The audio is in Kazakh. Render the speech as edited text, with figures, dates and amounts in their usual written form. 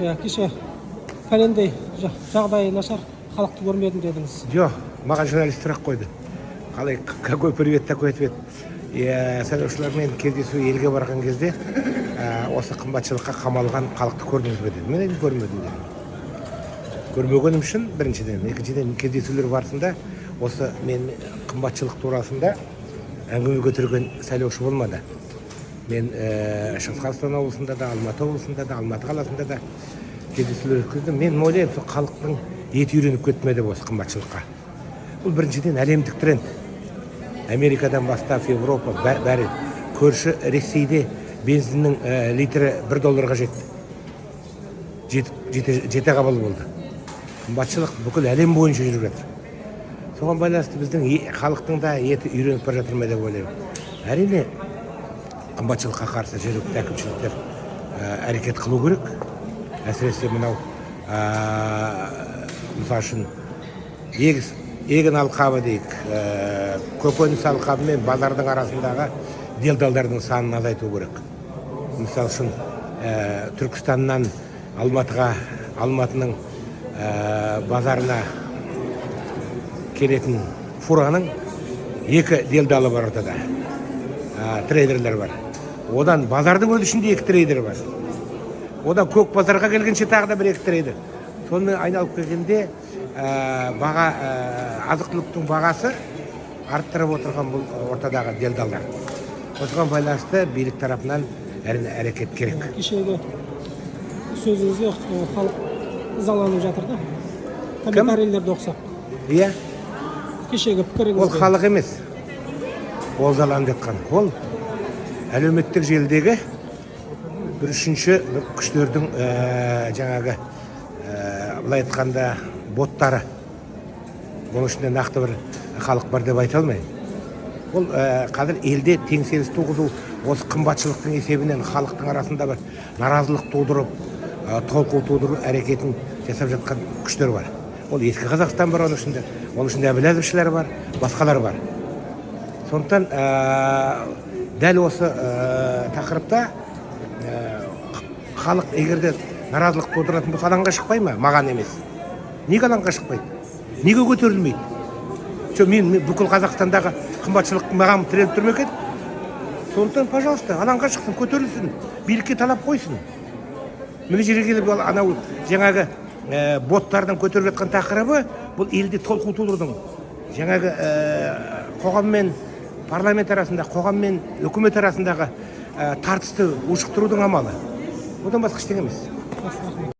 Иә, кеше пәлендей жағдайы нашар халықты көрмедім дедіңіз. Жоқ, маған журналист сұрақ қойды: қалай, какой привет, такой ответ. Иә, сайлаушылармен кездесу, елге барған кезде осы қымбатшылыққа қамалған халықты көрдіңіз бе деді. Мен айттым, көрмедім дедім. Көрмегенім үшін біріншіден, екіншіден, кездесулер барысында осы мен қымбатшылық турасында әңгіме көтерген сайлаушы болмады. Мен Шығыс Қазақстан облысында да, Алматы облысында да, Алматы қаласында да кездесулер өткіздім. Мен ойлаймын, сол халықтың еті үйреніп кетті ме деп осы қымбатшылыққа. Бұл біріншіден әлемдік тренд. Америкадан бастап Европа, бәрі. Көрші Ресейде бензиннің литрі 1 долларға жетті, жетіп жете қабыл болды. Қымбатшылық бүкіл әлем бойынша жүріп жатыр. Соған байланысты біздің халықтың да еті үйреніп бара жатыр ма деп ойлаймын. Әрине, қымбатшылыққа қарсы жергілікті әкімшіліктер әрекет қылу керек. Әсіресе мынау мысалы үшін, егін алқабы дейік, көкөніс алқабы мен базардың арасындағы делдалдардың санын азайту керек. Мысалы үшін, Түркістаннан Алматыға, Алматының базарына келетін фураның екі делдалы бар ортада, трейдерлер бар. Одан базардың өз ішінде екі трейдер бар. Одан көк базарға келгенше тағы да бір екі трейдер. Сонымен айналып келгенде баға, азық түліктің бағасы арттырып отырған бұл ортадағы делдалдар. Осыған байланысты билік тарапынан, әрине, әрекет керек. Кешегі сөзіңізге халық ызаланып жатыр да, комментарийлерді оқысақ. Иә. Кешегі Ол пікіріңізге. халық емес ол ызаланып жатқан, ол әлеуметтік желідегі бір үшінші бір күштердің жаңағы былай айтқанда боттары. Оның ішінде нақты бір халық бар деп айта алмаймын. Ол қазір елде теңселіс туғызу, осы қымбатшылықтың есебінен халықтың арасында бір наразылық тудырып, толқу тудыру әрекетін жасап жатқан күштер бар. Ол Ескі Қазақстан бар, оның ішінде әбіләзовшілер бар, басқалар бар. Сондықтан дәл осы тақырыпта халық егер де наразылық тудыратын болса, алаңға шықпай ма? Маған емес, неге алаңға шықпайды, неге көтерілмейді? Жоқ, мен бүкіл Қазақстандағы қымбатшылық маған тіреліп тұр ма екен? Сондықтан, пожалуйста, алаңға шықсын, көтерілсін, билікке талап қойсын. Мына жерге келіп ол анау жаңағы боттардың көтеріп жатқан тақырыбы, бұл елде толқу тудырудың, жаңағы қоғам мен парламент арасында, қоғам мен үкімет арасындағы тартысты ушықтырудың амалы. Одан басқа ештеңе емес. Рахмет.